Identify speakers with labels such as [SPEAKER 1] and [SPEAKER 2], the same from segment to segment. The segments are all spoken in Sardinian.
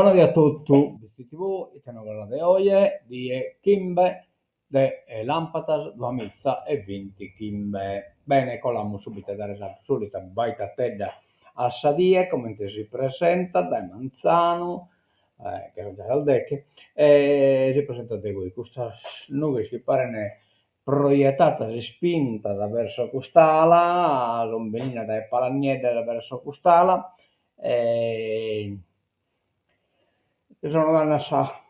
[SPEAKER 1] Bona die a totu, Bitzi TV, ite novas de oje, die chimbe de làmpadas duamiza e bintichimbe. Bene, colamus subitu a dare sa solita baitatedda a sa die, comente si presentat dae manzanu, che sunt sas deche, e si presentat de goi, custas nughes chi paren proietadas, ispintas verso cust'ala, sunt beninde dae palas nieddas verso cust'ala e sono dande a sa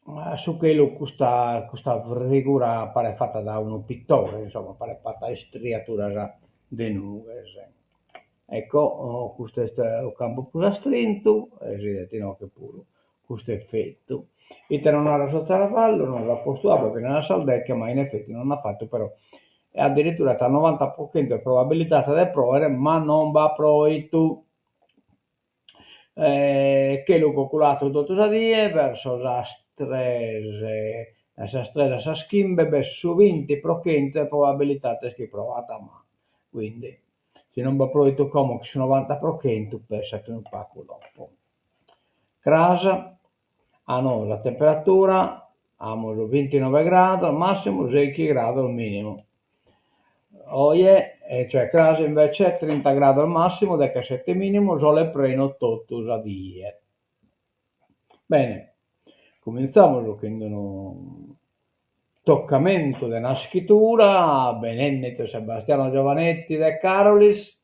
[SPEAKER 1] a su chelu custa custa frigura paret fata dae unu pitore, insomma paret fata a istriaturas de nughes. Ecco custu est unu campu prus astrintu e si 'idet inoghe puru custu efetu. Ite nos narat su zaravallu, nos at postu abba finas a sas deche ma in efeti non at fatu però e addirittura at novanta pro chentu de probabilidade de proere ma non b'at proitu. Chelu coculatu totu sa die, verso sas tres, dae sas tres a sas chimbe b'est su binti pro chentu de probabilidades chi proat ma quindi si non b'at proitu como chin su novanta pro chentu pessat unu pagu dopo. Cras ah no sa temperatura amus bintinove grados massimu seichi grados minimu. Oje cioè cras invece trinta grados massimu dechesete minimu sole prenu totu sa die. Bene, cumintzamus chin unu Tocamentu de naschidura, benennitu Sebastiano Giovanetti de Carolis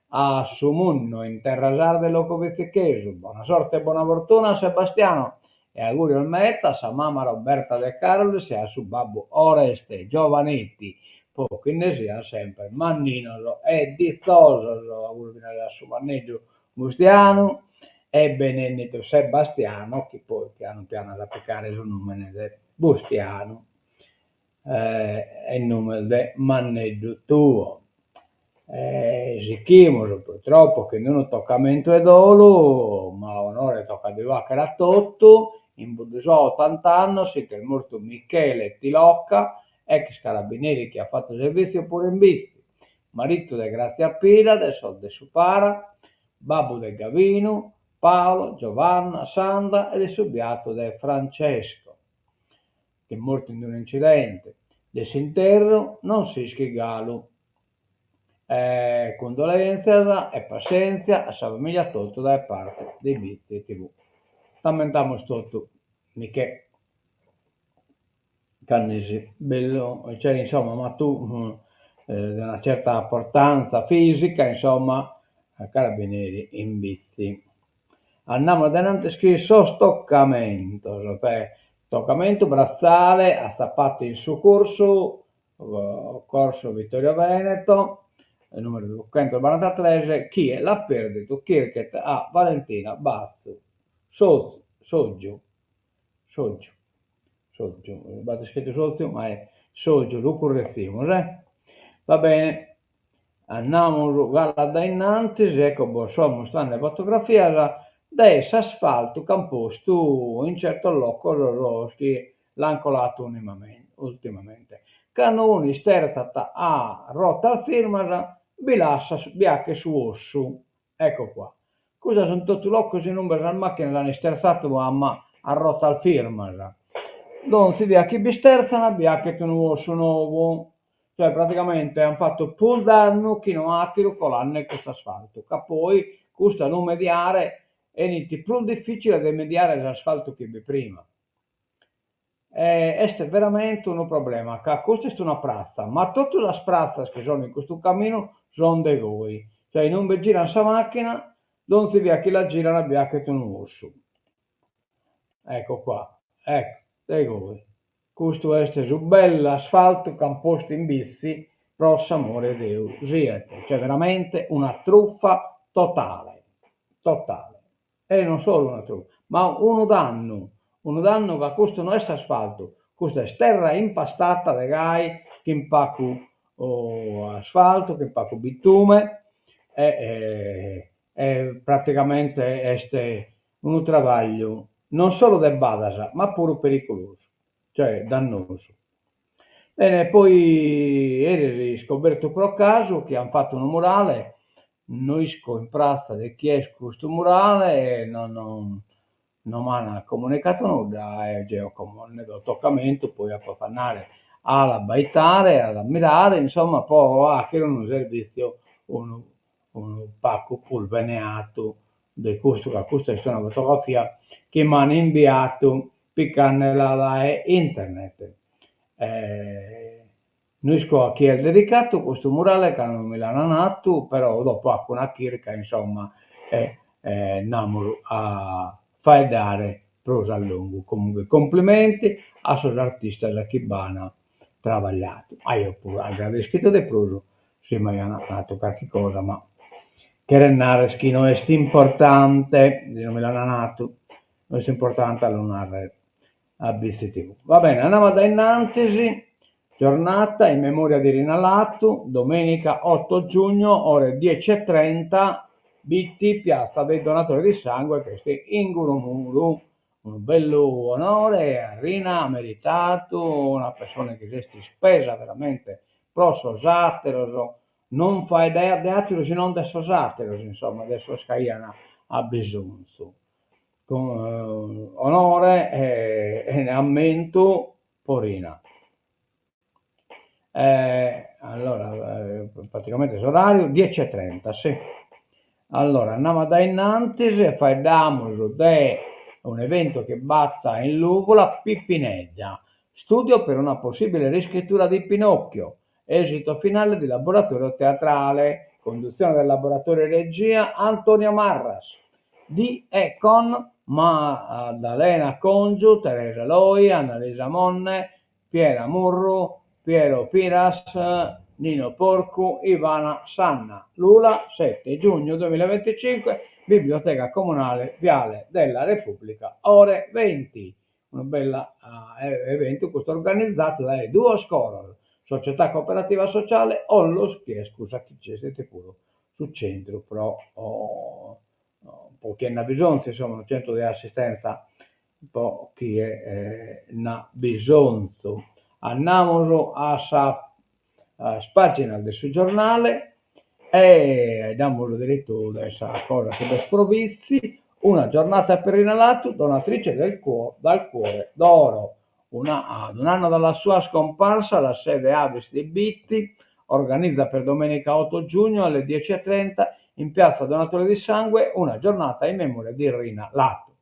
[SPEAKER 1] a su mundu in terra sarda e logu bitzichesu. Bona sorte e bona fortuna a Sebastiano e augurios meta a sa mama Roberta de Carolis e a su babbu Oreste Giovanetti po chi nde sian semper manninos e ditzosos. Augurios finas a su manneddu Bustianu e benennitu Sebastiano chi poi pianu pianu at a picare su numene de Bustianu in numen de manneddu tuo. E sichimus purtroppo chin unu toccamentu 'e dolu, ma onore toccat de lu 'achere a totu, in Buddusò ottant'annos si ch'est mortu Michele Tilocca, ex carabineri chi at fatu servitziu puru in Bitzi, maritu de Grazia Pira de sos de su Para, babbu de Gavinu, Paolo, Giovanna, Sandra e de su biatu de Francesco, ch'est mortu in unu incidente. De s'interru non s'ischit galu. Cundolèntzias e passèntzia a sa famìlia totu dae parte de Bitzi TV. T'ammentamus totu, Michè. Cando bellu, cioè insomma, ma tu de una certa portanza fisica, insomma, carabineri in Bitzi. Andamus adenantis chin sos toccamentos, toccamentu bratzale atzapatu in su cursu, corso Vittorio Veneto, numeru duchentobarantatres, chie l'at perdidu chirchet a Valentina Bazzu Soggiu. Soggiu, Soggiu, b'at iscritu sotziu, ma est Soggiu, lu curretzimus, eh? Va bene, andamus galu a dae innantis, ecco bos so ammustrende fotografias de s'asfaltu ch'an postu in certos locos sos chi l'an colatu ultimamente. Cando unu isterzat a rotas firmas bi lassat, bi 'achet su ossu Ecco qua. Custos sunt totu locos in umbe sas macchinas an isterzatu a a rotas firmas. Donzi bia chi b'isterzan bi 'achet unu ossu nou. Cioè praticamente an fatu prus dannu chi no atteru colande custu asfaltu, ca poi custu a lu mediare 'enit prus difficile de mediare s'asfaltu chi bi prima. Est veramente unu problema ca custa est una pratza, ma totu sas pratzas chi sono in custu caminu son de goi, cioè in umbe giran sa macchina, donzi bia chi la giran bi 'achet unu ossu. Ecco qua, ecco, de goi. Custu est su bellu asfaltu ch'an postu in Bitzi pro s'amore 'e Deu siet, cioè veramente una truffa totale, totale. E non solu una truffa, ma unu dannu, unu dannu ca custu no est asfaltu, custa est terra impastata de gai chin pagu asfaltu, chin pagu bitume e e praticamente est unu trabagliu non solu de badas ma puru periculosu, cioè dannosu. Bene, poi eris iscobertu pro casu chi an fatu unu murale. No isco in pratza de chie est custu murale e no no no m'an comunicadu nudda e jeo como nde do tocamentu, poi apo a andare a l'abbaitare, a l'ammirare, insomma po 'achere unu servitziu unu unu pagu prus bene 'atu de custu, ca custa est una fotografia chi m'an imbiadu picandela dae internet. No isco a chie est dedicadu custu murale ca non mi l'an natu, però dopo 'aco una chirca insomma e nd'amus a faeddare prus a longu. Comunque complimenti a sos artistas chi b'an trabagliadu. Aio puru agradeschidu de prus si m'aian natu carchi cosa, ma cheret narrer chi no est importante, si no mi l'an natu, no est importante a lu narrer a Bitzi TV. Va bene, andamus a dae innantis, giornata in memoria di Rina Latu, domenica 8 giugno, ore 10:30, Bitti, piazza dei donatori di sangue, chi est in Gurumuru. Unu bellu onore a Rina, meritadu, una pessone chi s'est ispesa veramente pro sos àteros, non faeddaiat de àteru si non de sos àteros, insomma, de sos chi aian abbisonzu. Cun onore e ammentu po Rina. Allora, praticamente s'orariu 10:30, si. Allora, andamus a dae innantis e faeddamus de un'eventu chi b'at in Lùvula, Pipinedda, studio per una possibile riscrittura di Pinocchio, esito finale di laboratorio teatrale, conduzione del laboratorio e regia Antonio Marras, di e con Maddalena Congiu, Teresa Loi, Annalisa Monne, Piera Murru, Piero Piras, Nino Porcu, Ivana Sanna, Lula, sette giugno duemilaventicinque, Biblioteca Comunale, Viale della Repubblica, ore 20. Unu bellu eventu custu organizadu dae Duos Coros, Società Cooperativa Sociale Onlus, chi est cussa chi gestit puru su centru pro po chie nd'at bisonzu, insomma unu centru de assistenza po chie nd'at bisonzu. Andamus a sas pàginas de su giornale e faeddamus deretu de sa cosa chi b'est pro Bitzi, una giornata per Rina Latu, donatrice del cuo dal cuore d'oro. Una, ad un anno dalla sua scomparsa la sede Avis di Bitti organizza per domenica 8 giugno alle 10.30 in piazza Donatori di Sangue una giornata in memoria di Rina Latu.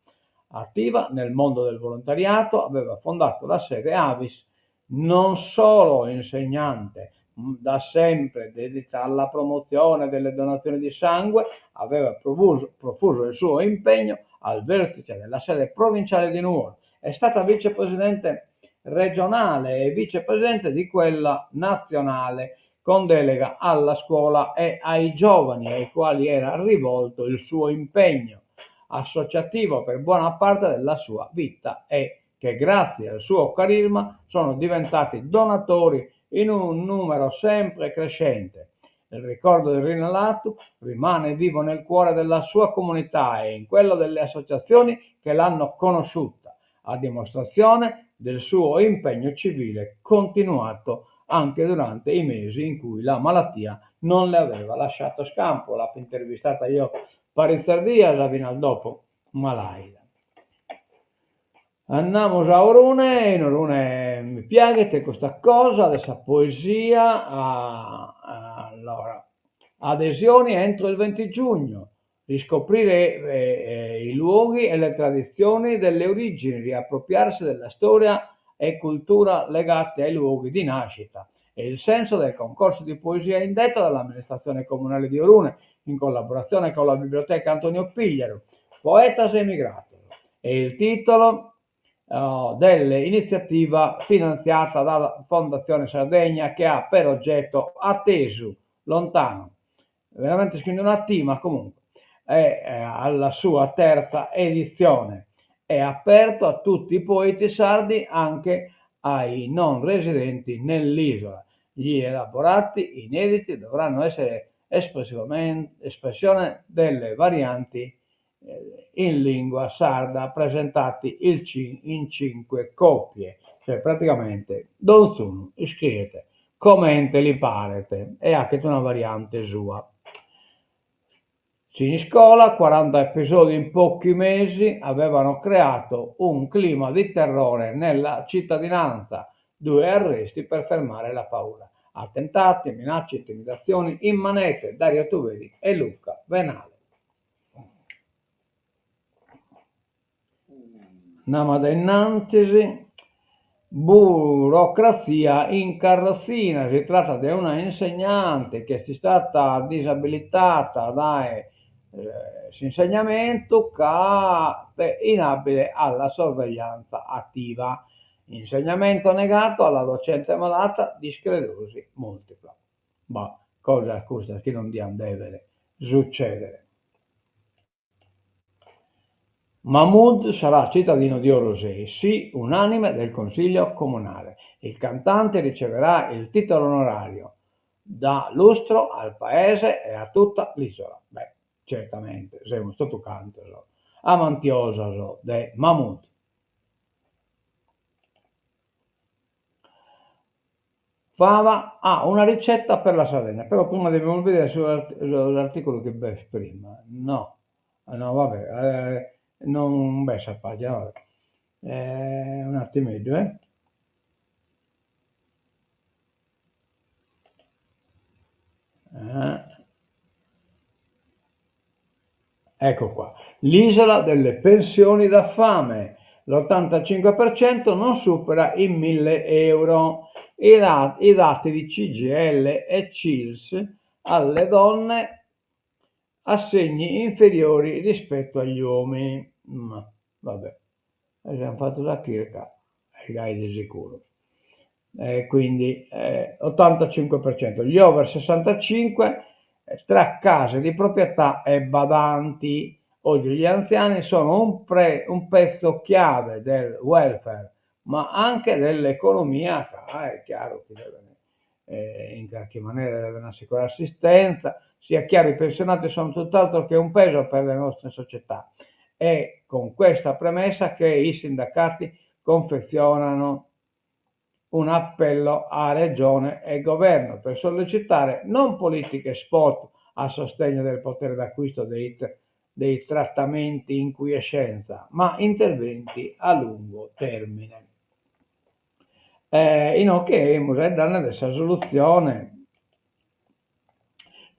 [SPEAKER 1] Attiva nel mondo del volontariato, aveva fondato la sede Avis Non solo insegnante, da sempre dedita alla promozione delle donazioni di sangue, aveva profuso il suo impegno al vertice della sede provinciale di Nuoro. È stata vicepresidente regionale e vicepresidente di quella nazionale, con delega alla scuola e ai giovani ai quali era rivolto il suo impegno associativo per buona parte della sua vita e che grazie al suo carisma sono diventati donatori in un numero sempre crescente. Il ricordo di Rina Latu rimane vivo nel cuore della sua comunità e in quello delle associazioni che l'hanno conosciuta, a dimostrazione del suo impegno civile continuato anche durante i mesi in cui la malattia non le aveva lasciato scampo. L'apo intervistata io paritzas dias finas dopo malaida. Andamus a Orune, in Orune mi piaghet custa cosa de sa poesia, allora, adesioni entro il 20 giugno, riscoprire i luoghi e le tradizioni delle origini, riappropriarsi della storia e cultura legate ai luoghi di nascita. È il senso del concorso di poesia indetto dall'amministrazione comunale di Orune, in collaborazione con la biblioteca Antonio Pigliaru, Poetas emigrados. È il titolo dell'iniziativa finanziata dalla Fondazione Sardegna che ha per oggetto Atesu, lontano, veramente scritto una T, ma comunque è alla sua terza edizione. È aperto a tutti i poeti sardi, anche ai non residenti nell'isola. Gli elaborati inediti dovranno essere espressione delle varianti in lingua sarda presentati in cinque copie, cioè praticamente donzunu iscriet comente li paret e 'achet una variante sua. Siniscola, 40 episodi in pochi mesi avevano creato un clima di terrore nella cittadinanza, due arresti per fermare la paura. Attentati, minacce, intimidazioni, in manette Dario Tuveri e Luca Venale. Andamus a innantis. Burocrazia in carrozzina, si tratta de una insegnante chi est istada disabilitada dae s'insegnamentu ca inabile alla sorveglianza attiva. Insegnamento negato alla docente malata di sclerosi multipla. Bah, cosas custas chi non diant dèvere sutzèdere. Mahmood sarà cittadino di Orosei, sì unanime del Consiglio comunale. Il cantante riceverà il titolo onorario, dà lustro al paese e a tutta l'isola. Beh, certamente, semus totu cantos amantiosos de Mahmood. Fava ha una ricetta per la Sardegna, però prima devimus bìdere s'articulu chi b'est prima, no, no va bè, non b'est sa pagina, va bè, un'attimeddu eh. Ecco qua, l'isola delle pensioni da fame, l'85% non supera i 1000 euro. I, I dati di CGIL e CILSS alle donne assegni inferiori rispetto agli uomini. Ma vabbè, abbiamo fatto sa chirca e gai de sicuru. Eh, quindi eh, 85%, gli over 65 tra case di proprietà e badanti. Oggi gli anziani sono un, pre, un pezzo chiave del welfare, ma anche dell'economia. Ah, è chiaro che devono, eh, in qualche maniera devono assicurare assistenza. Sia chiaro, i pensionati sono tutt'altro che un peso per le nostre società. È con questa premessa che i sindacati confezionano un appello a Regione e Governo per sollecitare non politiche spot a sostegno del potere d'acquisto dei, dei trattamenti in quiescenza, ma interventi a lungo termine. Eh, inoghe amus a faeddare de sa solutzione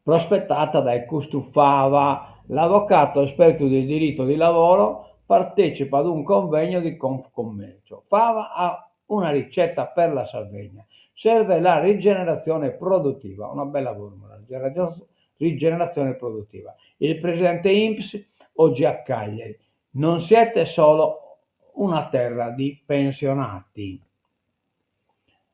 [SPEAKER 1] prospettata dae custu Fava, l'avvocato esperto di diritto di lavoro partecipa ad un convegno di Confcommercio. Fava ha una ricetta per la Sardegna. Serve la rigenerazione produttiva, una bella formula, rigenerazione produttiva. Il presidente Inps oggi a Cagliari. Non siete solo una terra di pensionati.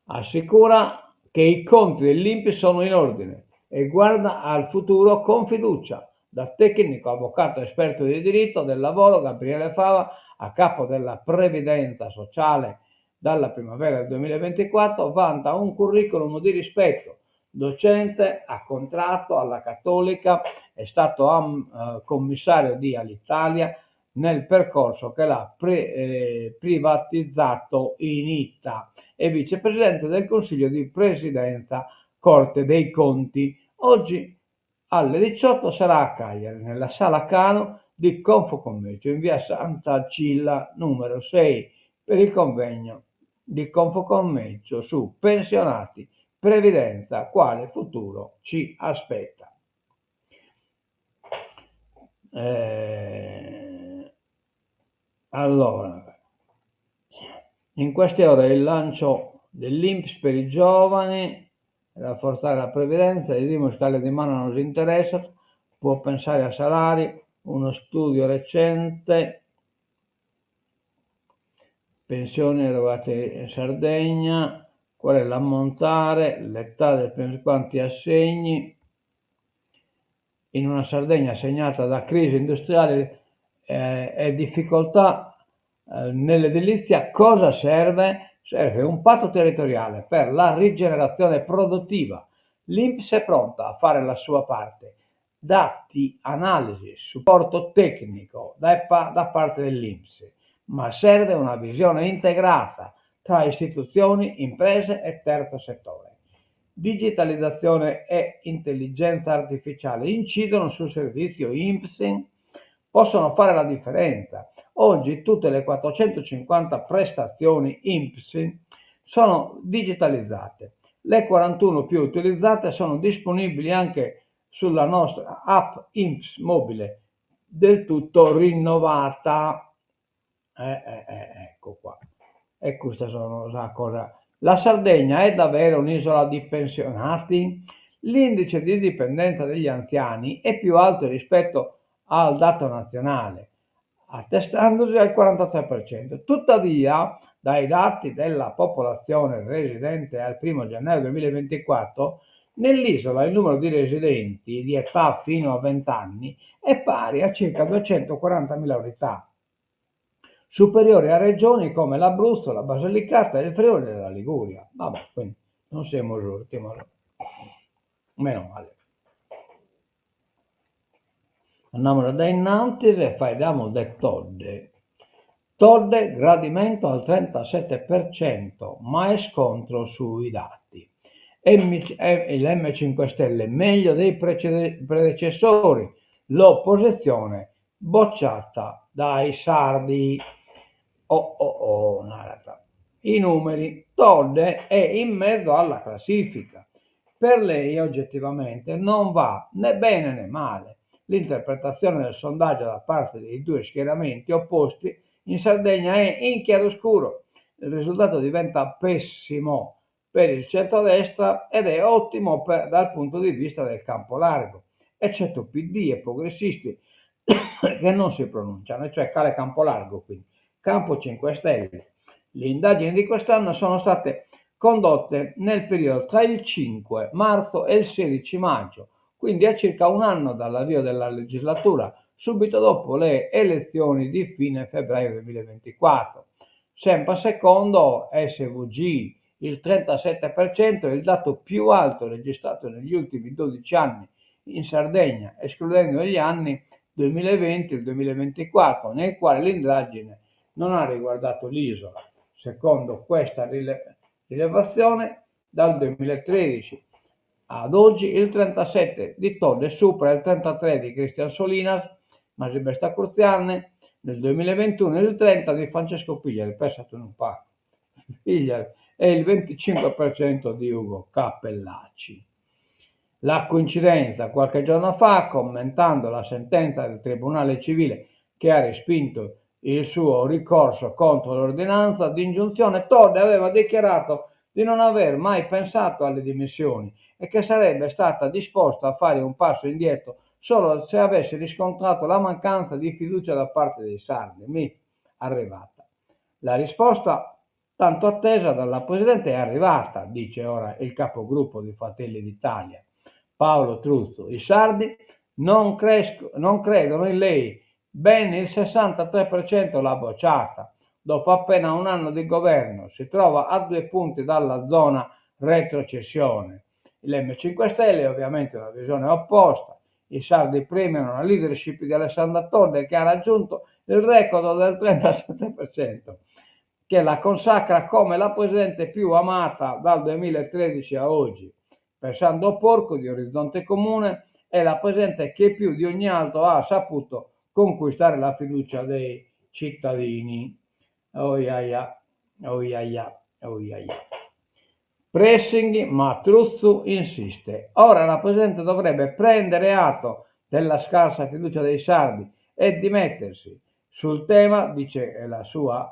[SPEAKER 1] Assicura che i conti dell'Inps sono in ordine e guarda al futuro con fiducia. Da tecnico, avvocato esperto di diritto del lavoro, Gabriele Fava, a capo della Previdenza Sociale dalla primavera del 2024, vanta un curriculum di rispetto. Docente a contratto alla Cattolica, è stato am, eh, commissario di Alitalia nel percorso che l'ha pre, eh, privatizzato in ITA e vicepresidente del Consiglio di Presidenza Corte dei Conti. Oggi alle 18 sarà a Cagliari, nella Sala Cano di Confcommercio, in via Santa Cilla numero 6, per il convegno di Confcommercio su pensionati, previdenza, quale futuro ci aspetta. Eh, allora, in queste ore il lancio dell'Inps per i giovani, rafforzare la previdenza, il tale di mano non si interessa, può pensare a salari, uno studio recente, pensioni erogate in Sardegna, qual è l'ammontare, l'età del quanti assegni, in una Sardegna segnata da crisi industriale eh, e difficoltà eh, nell'edilizia, cosa serve? Serve un patto territoriale per la rigenerazione produttiva. L'Inps è pronta a fare la sua parte. Dati, analisi, supporto tecnico da, da parte dell'Inps, ma serve una visione integrata tra istituzioni, imprese e terzo settore. Digitalizzazione e intelligenza artificiale incidono sul servizio INPS, possono fare la differenza. Oggi tutte le 450 prestazioni INPS sono digitalizzate. Le 41 più utilizzate sono disponibili anche sulla nostra app INPS mobile, del tutto rinnovata. Eh, eh, eh, ecco qua. E custa sono sa cosa. La Sardegna è davvero un'isola di pensionati? L'indice di dipendenza degli anziani è più alto rispetto al dato nazionale, attestandosi al 43%. Tuttavia, dai dati della popolazione residente al 1 gennaio 2024, nell'isola il numero di residenti di età fino a 20 anni è pari a circa 240.000 unità, superiore a regioni come l'Abruzzo, la Basilicata, il Friuli e la Liguria. Vabbè, quindi non semus ùrtimos. Meno male. Andamus a dae innantis e faeddamus de Todde. Todde gradimento al 37%, ma è scontro sui dati. Il M 5 Stelle meglio dei predecessori, l'opposizione bocciata dai sardi. Oh oh oh, narat. I numeri. Todde è in mezzo alla classifica. Per lei, oggettivamente, non va né bene né male. L'interpretazione del sondaggio da parte dei due schieramenti opposti in Sardegna è in chiaroscuro. Il risultato diventa pessimo per il centrodestra ed è ottimo per, dal punto di vista del campo largo, eccetto PD e progressisti che non si pronunciano, cioè cale campo largo, quindi campo 5 Stelle. Le indagini di quest'anno sono state condotte nel periodo tra il 5 marzo e il 16 maggio, quindi a circa un anno dall'avvio della legislatura, subito dopo le elezioni di fine febbraio 2024. Sempre secondo SWG, il 37% è il dato più alto registrato negli ultimi 12 anni in Sardegna, escludendo gli anni 2020 e 2024, nei quali l'indagine non ha riguardato l'isola. Secondo questa rilevazione, dal 2013 ad oggi il 37 di Todde supera il 33 di Christian Solinas, ma si b'est acurtziende, nel 2021 il 30 di Francesco Pigliaru, pensate unu pagu, Pigliaru, e il 25% di Ugo Cappellacci. La coincidenza, qualche giorno fa, commentando la sentenza del Tribunale civile che ha respinto il suo ricorso contro l'ordinanza di ingiunzione, Todde aveva dichiarato di non aver mai pensato alle dimissioni e che sarebbe stata disposta a fare un passo indietro solo se avesse riscontrato la mancanza di fiducia da parte dei sardi. Mi arrivata. La risposta tanto attesa dalla Presidente è arrivata, dice ora il capogruppo di Fratelli d'Italia, Paolo Truzzu. I sardi non, cresco, non credono in lei, ben il 63% l'ha bocciata. Dopo appena un anno di governo si trova a due punti dalla zona retrocessione. Il M5 Stelle è ovviamente una visione opposta. I sardi premiano la leadership di Alessandra Todde che ha raggiunto il record del 37%, che la consacra come la presidente più amata dal 2013 a oggi. Per Sandro Porcu di Orizzonte Comune è la presidente che più di ogni altro ha saputo conquistare la fiducia dei cittadini. Oiaia, oiaia, oiaia. Pressing, ma Truzzu insiste. Ora la Presidente dovrebbe prendere atto della scarsa fiducia dei sardi e dimettersi. Sul tema, dice la sua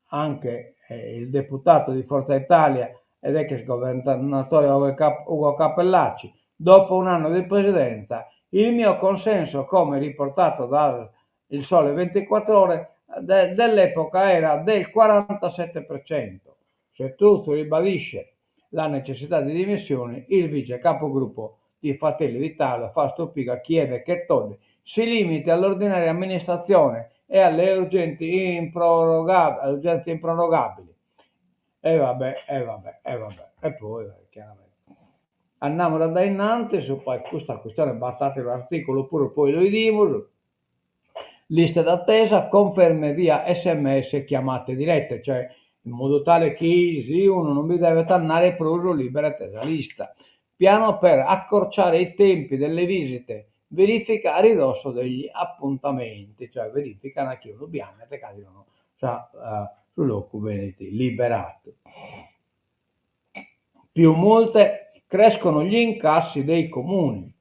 [SPEAKER 1] anche eh, il deputato di Forza Italia ed ex governatore Ugo Cappellacci, dopo un anno di presidenza, il mio consenso, come riportato dal Il Sole 24 Ore, de, dell'epoca era del 47%. Se Truzzu ribadisce la necessità di dimissioni, il vice capogruppo di Fratelli d'Italia, Fausto Piga, chiede che Todde si limiti all'ordinaria amministrazione e alle urgenti improrogabili, urgenze improrogabili. E vabbè, e vabbè, e vabbè. E poi, chiaramente. Andamus a dae innantis, poi custa questione b'at ateru articulu puru poi lu 'idimus. Liste d'attesa, conferme via sms e chiamate dirette, cioè. in modu tale chi si unu non bi devet andare prus liberent sa lista. Piano per accorciare i tempi delle visite, verifica a ridosso degli appuntamenti, cioè verificant chi unu bi andet ca si nono sa su locu benit liberadu. Più multe, crescono gli incassi dei comuni.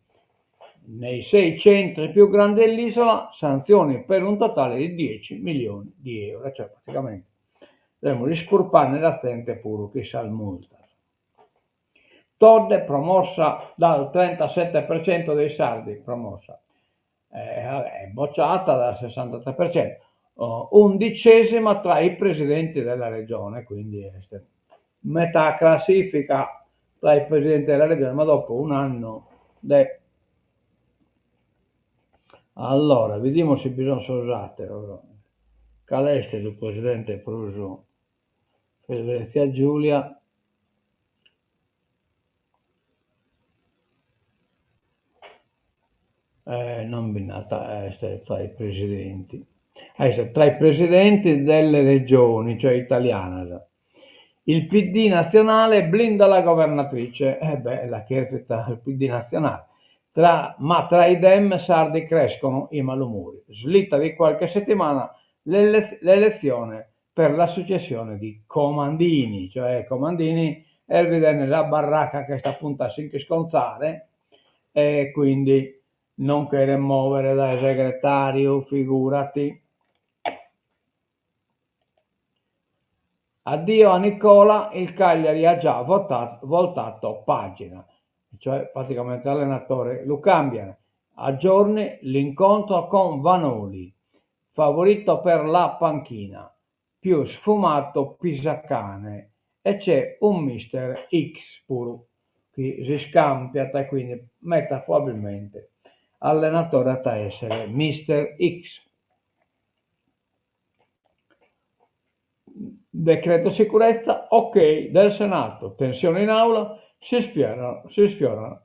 [SPEAKER 1] Nei sei centri più grandi dell'isola sanzioni per un totale di 10 milioni di euro, cioè praticamente semus ispurpande sa zente puru chin sas multas. Todde promossa dal 37% dei sardi, promossa, eh, bocciata dal 63%, undicesima tra i presidenti della regione, quindi est metà classifica tra i presidenti della regione, ma dopo un annu de Allora, bidimus si bi sun sos ateros. Cale est su presidente prus Friuli Venezia Giulia Eh non bi nd'at, est tra i presidenti. Est tra i presidenti delle regioni, cioè italianas. Il PD nazionale blinda la governatrice, eh beh, l'at cherfida su PD nazionale, tra ma tra i Dem sardi crescono i malumori. Slitta di qualche settimana l'elezione per la successione di Comandini, cioè Comandini est bidende sa barraca ch'est a puntu a si nch'iscontzare e quindi non cheret mòvere dae segretàriu, figurati. Addio a Nicola, il Cagliari ha già voltato pagina, cioè praticamente l'allenatore lu cambian. A giorni l'incontro con Vanoli, favorito per la panchina, più sfumato Pisacane e c'è un mister X puru chi s'iscampiat e quindi meta probabilmente allenatore at a essere mister X. Decreto sicurezza, ok del Senato, tensione in aula, si sfiorano, si sfiorano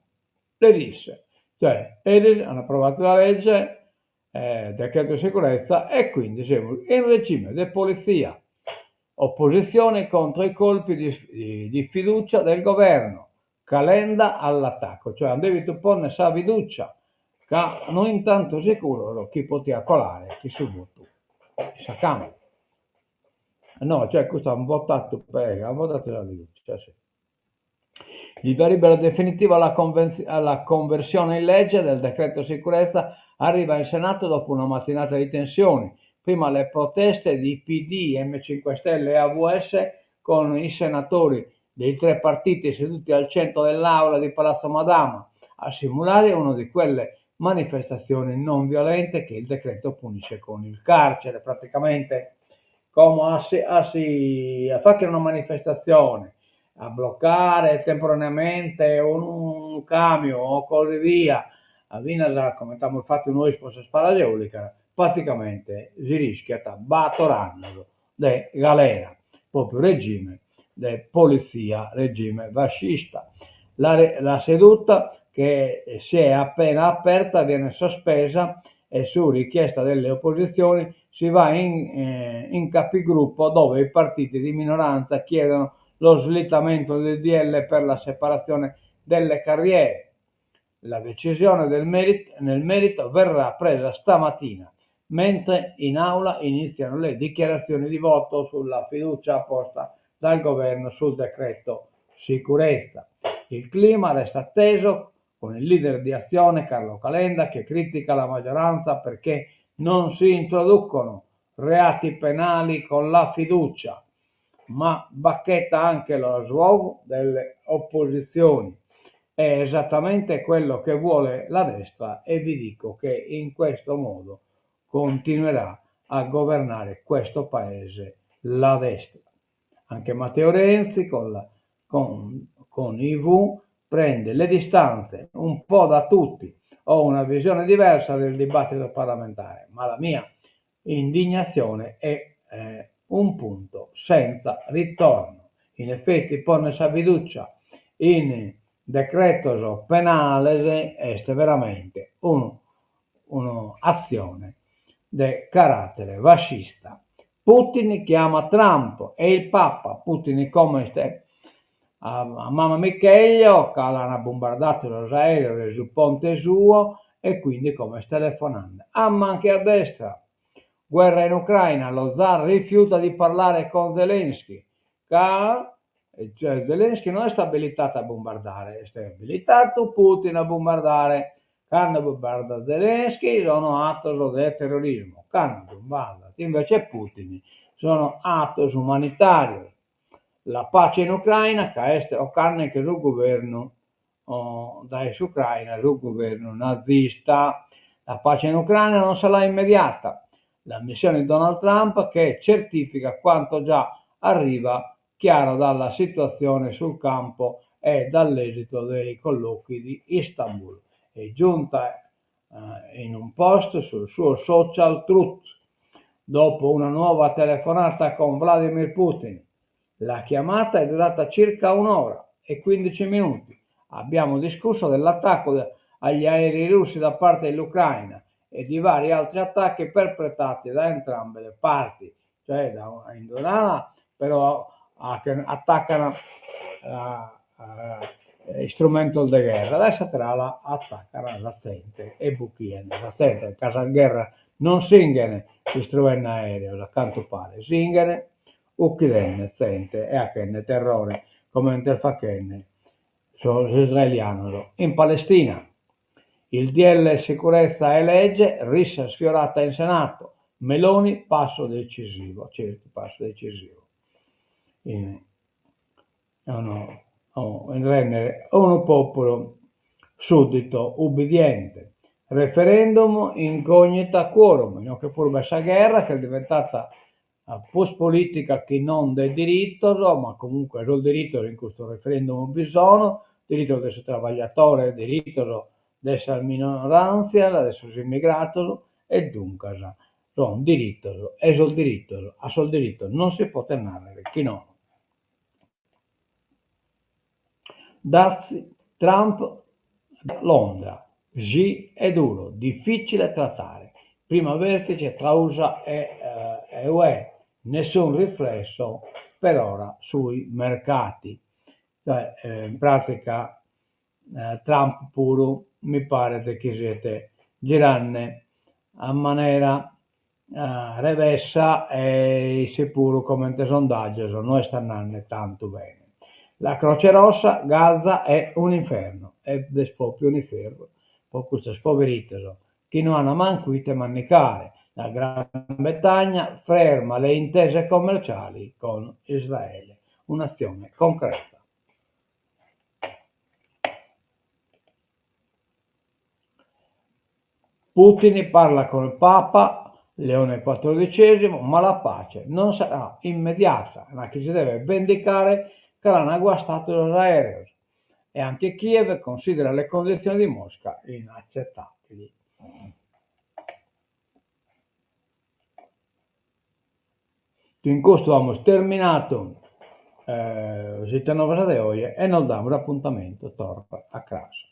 [SPEAKER 1] le risse. Cioè, eris hanno approvato la legge, eh, decreto sicurezza e quindi siamo in regime de polizia. Opposizione contro i colpi di, di, di fiducia del governo. Calenda all'attacco, cioè hanno devidu ponnere sa fiducia ca no in tantu securos chi potiat colare chin su votu in sa Camera. No, cioè custu an votatu per, an votatu sa fiducia, si. Il via libera definitivo alla, alla conversione in legge del decreto sicurezza arriva in Senato dopo una mattinata di tensioni. Prima le proteste di PD, M5 Stelle e AVS con i senatori dei tre partiti seduti al centro dell'aula di Palazzo Madama a simulare una di quelle manifestazioni non violente che il decreto punisce con il carcere, praticamente come a si, a si a faghere una manifestazione, a bloccare temporaneamente unu camion o così via, finas comente amus fatu nois pro sas palas eolicas, praticamente si rischiat bator annos de galera, propriu regime de polizia, regime fascista. La la seduta che si è appena aperta viene sospesa e su richiesta delle opposizioni si va in, in capigruppo dove i partiti di minoranza chiedono lo slittamento del DL per la separazione delle carriere. La decisione del merito, nel merito verrà presa stamattina, mentre in aula iniziano le dichiarazioni di voto sulla fiducia posta dal governo sul decreto sicurezza. Il clima resta teso con il leader di Azione Carlo Calenda che critica la maggioranza perché non si introducono reati penali con la fiducia, ma bacchetta anche lo sfogo delle opposizioni. È esattamente quello che vuole la destra e vi dico che in questo modo continuerà a governare questo paese la destra. Anche Matteo Renzi con, la, con, con IV prende le distanze un po' da tutti. Ho una visione diversa del dibattito parlamentare, ma la mia indignazione è eh, un punto senza ritorno. In effetti ponnere sa fiducia in decretos penales est veramente un'azione de caratere fascista. Putin chiama Trump e il Papa, Putin como est a mama mi cheglio ca l'an bombardadu sos aereos e su ponte suo e quindi como est telefonande a manca e a destra. Guerra in Ucraina, lo zar rifiuta di parlare con Zelensky ca Zelensky no est abilitadu a bombardare, est abilitadu Putin a bombardare. Cando bombardat Zelensky sono atos de terrorismu, cando bombardat invece Putin sono atos umanitàrios. La pace in Ucraina ca est 'ocande-nche su guvernu dae s'Ucraina su guvernu nazista. La pace in Ucraina non sarà immediata. La missione di Donald Trump che certifica quanto già arriva chiaro dalla situazione sul campo e dall'esito dei colloqui di Istanbul è giunta in un post sul suo social Truth dopo una nuova telefonata con Vladimir Putin. La chiamata è durata circa un'ora e 15 minuti. Abbiamo discusso dell'attacco agli aerei russi da parte dell'Ucraina e di vari altri attacchi perpetrati da entrambe le parti. Cioè da in un'ala però attaccan istrumentos de gherra, dae s'atera ala attaccan sa zente e bochien sa zente, ca sas gherras non s'inghen distruende aereos, a cantu paret, s'inghen uchidende zente e achende terrore, comente est fachende sos israelianos in Palestina. Il DL Sicurezza e legge, rissa sfiorata in Senato, Meloni passo decisivo, certu passo decisivo in in rèndere unu pòpulu suddito ubbidiente. Referendum incognita quorum, inoghe puru b'est sa gherra chi est diventata prus polìtica chi non de diritos, ma comunque sos diritos in custu referendum bi sono, diritos de su trabagliatore, diritos de sas minoràntzias, de sos immigrados e duncas son diritos e sos diritos a sos diritos non si potet nàrrere chi nono. Dazi, Trump Londra, Xi è duro, difficile trattare. Primo vertice tra Usa e Ue, nessun riflesso per ora sui mercati. Cioè, in pratica Trump puru mi paret chi siet girande a manera revessa e isse puru comente sondàgios no est andende tantu bene. La Croce Rossa, Gaza è un inferno, e est pròpiu un'inferru pro custos poveritos chi no an mancu ite mandicare. La Gran Bretagna ferma le intese commerciali con Israele, un'azione concreta. Putin parla col Papa Leone XIV, ma la pace non sarà immediata, ma chi si deve vendicare ca l'an guastadu sos aereos. E anche Kiev considera le condizioni di Mosca inaccettabili. Chin custu amus terminadu s'Ite Novas de oje e nos damus apuntamentu torra a cras.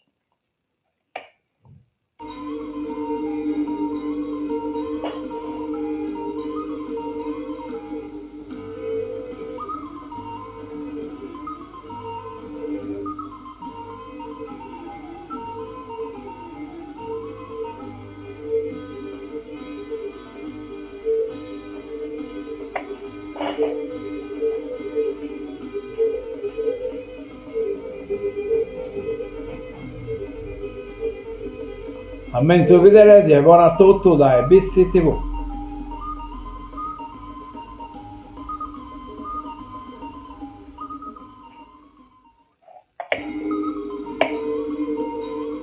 [SPEAKER 1] A menzus bidere, die bona a totu dae Bitzi TV.